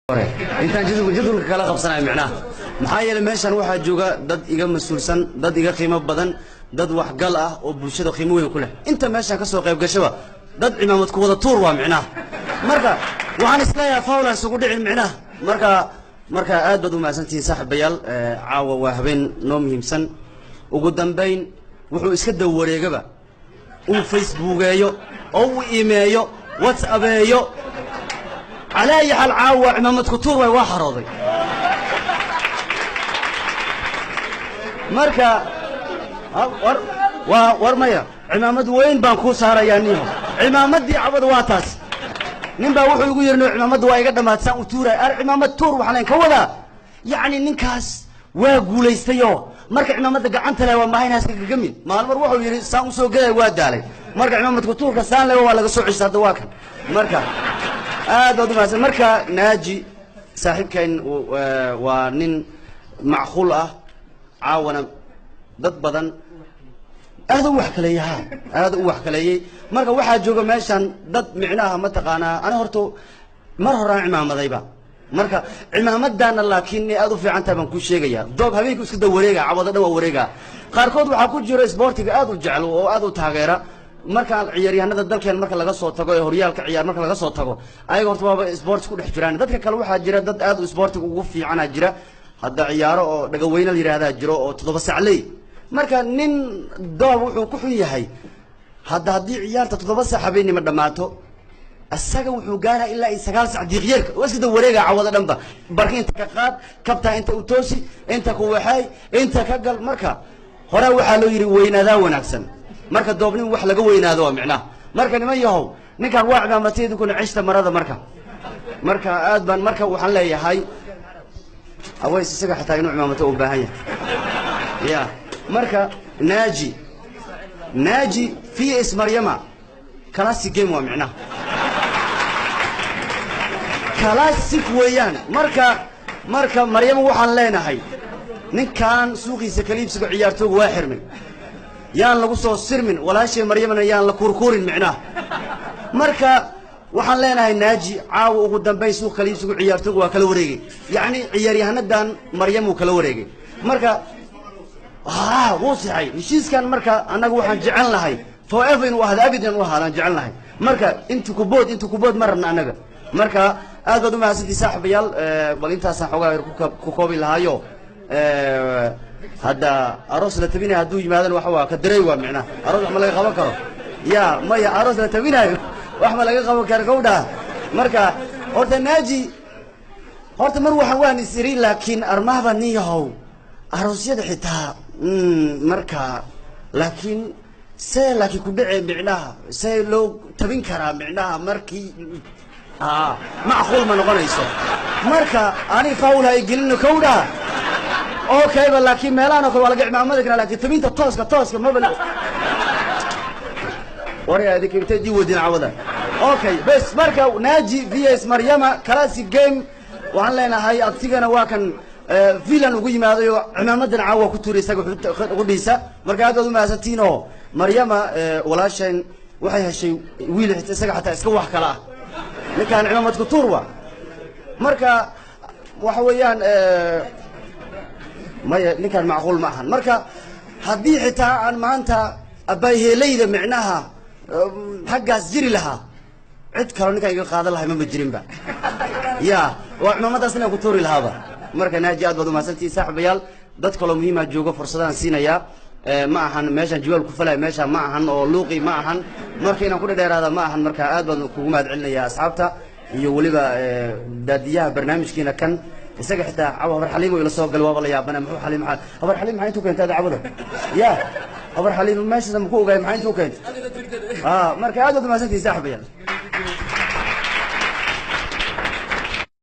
Hore intaan jadwalka kala qabsanayo, micnaha maxaa yeelay meeshan waxaa jooga dad iga mas-uulsan, dad iga qiimo badan, dad waxgal ah oo bulshada qiimo weyn ku leh. Inta meeshan ka soo qayb gashaba dad cimaamad ku wada tuur waa micnaha. Marka waxaan isleeyahay fawla isugu dhicin micnaha. Marka aad baad u mahadsantihiin, saaxiibayaal. Caawa waa habeen noo muhiimsan. Ugu dambayn, wuxuu iska dawareegaba uu Facebookeeyo oo uu imeeyo, WhatsAppeeyo, calaa ayi xaal, caawa cimaamad ku tuur waay, waa xarooday. Marka war waa war maya, cimaamad weyn baan kuu saarayaa niho. Cimaamaddii cabada waa taas. Nin baa wuxuu igu yidhi, "No, cimaamadda waa iga dhamaad saan u tuuray." Ar cimaamad tuur waxaan leen ka wadaa, yacni ninkaas waa guulaystayoo marka cimaamadda gacanta leh waa mahaynaas kagamin. Maalin mar wuxuu yidhi, "Saan usoo gelay waa daalay." Marka cimaamad ku tuurka saan leh waa laga soo ceshta. Hadda waa kan. Marka aad baad umahadsan. Marka Naaji saaxiibkan waa nin macquul ah, caawana dad badan aad u wax kaleeyey, ha, aad u wax kaleeyey. Marka waxaa jooga meeshan dad micnaha mataqaanaa. Ani horta mar horaan cimaamadayba. Marka cimaamadaana laakiin inay aad u fiican tahay baan kuu sheegaya. Doob habeenku iska da wareega, cawado dhan waa wareega. Qaarkood waxaa ku jira isboortiga aad u jecel oo aad u taageera. Marka ciyaaryahanada dalkeen marka laga soo tago ee horyaalka ciyaar marka laga soo tago, ayaga horta waaba isboorti ku dhex jiraan. Dadka kale waxaa jira dad aad u isboortiga ugu fiicana jira. Hadda ciyaaro oo dhagaweyne la yidhahdaa jiro oo 7 sacley. Marka nin doob wuxuu ku xun yahay, hadda haddii ciyaarta 7 sac habeenimo dhammaato, isaga wuxuu gaaraa ilaa iyo 9 sac diiqyeerka oo iska da wareega cawado dhanba. Barka inta ka qaad, kabtaa inta u toosi, inta ku waxay, inta ka gal. Marka hore waxaa loo yidhi, weynaadaa wanaagsan. Marka doobnin wax laga weynaado waa micnaha. Marka niman yahow, ninkan waa cimaamatay, idinkuna ceshta marada. Marka aad baan marka waxaan leeyahay Aways isaga xataa inuu cimaamato u baahan yahay ya. Marka Naaji vs Maryama, classic game waa micnaha, classic weeyaan. Marka Maryama waxaan leenahay, ninkan suuqiisa kaliibsiga ciyaartooga waa xirmay, yaan lagu soo sirmin. Walaashay Maryamana yaan la kurkurin micnaha. Marka waxaan leenahay Naaji caawa ugu dambayn suuq kaliibsigu ciyaartooga waa kala wareegay, yacni ciyaaryahanadan Maryam uu kala wareegay. Marka ha wuu sixay heshiiskan. Marka annaga waxaan jecel nahay forever inuu ahdo, abid inuu ahaadaan jecel nahay. Marka inta kubood, inta kubood ma rabna annaga. Marka aad baad umahadsantii, saaxiibayaal. Bal intaasaan xoogaa yar ku koobi lahaayo. Hadda aroos la tabinayo hadduu yimaadana waxa waa ka daray, waa micnaha aroos wax ma laga qaban karo ya? Maya, aroos la tabinayo wax ma laga qaban karo gawdha. Marka horta Naaji, horta mar waxaan waan is iri, laakiin armahba nin yahow aroosyada xitaa marka laakiin see laakiin ku dhacee micnaha, see loo tabin karaa micnaha? Markii a macquul ma noqonayso. Marka ani faul ha igelino kowdha. Okay ba, laakiin meelahan oo kale waa laga cimaamadi karaa, laakiin tabinta tooska maba warya idinka intay dii wadin cawada. Okay, bes. Marka Naaji vs Maryama, classic game. Waxaan leenahay abtigana waa kan villan ugu yimaaday oo cimaamadan caawa ku tuuray isaga qudhiisa. Marka aad baad umahadsantihiin. Oo Maryama walaashan waxay heshay wiil isaga xataa iska wax kala ah. Ninkaan cimaamad ku tuur wa. Marka waxa weeyaan, maya, ninkaan macquul ma ahan. Marka haddii xitaa aan maanta abayheelayda micnaha xaggaas jiri lahaa, cid kaloo ninkaan iga qaadan lahay mama jirinba ya, waa cimaamadaas inaan ku tuuri lahaaba. Marka Naaji aad baad umahadsantihiin, saaxiibayaal. Dad kaloo muhiimaa joogo, fursadaan siinayaa. Ma ahan meeshaan jiwaal ku falaya, meeshaan ma ahan oo luuqi ma ahan. Marka inaan ku dhedheeraada ma ahan. Marka aad baan kugu mahad celinayaa asxaabta iyo weliba daadiyaha barnaamijkiina kan. Isaga xitaa cawa Habar Xaliimo ila soo galay, waaba la yaabana. Muxuu Xaliim, Habar Xaliim maxay intuu keentay cawada ya? Habar Xaliimo meeshaas ma ku ogaay, maxay intuu keentay? Marka aad baad umahadsantihiin, saaxiibayaal.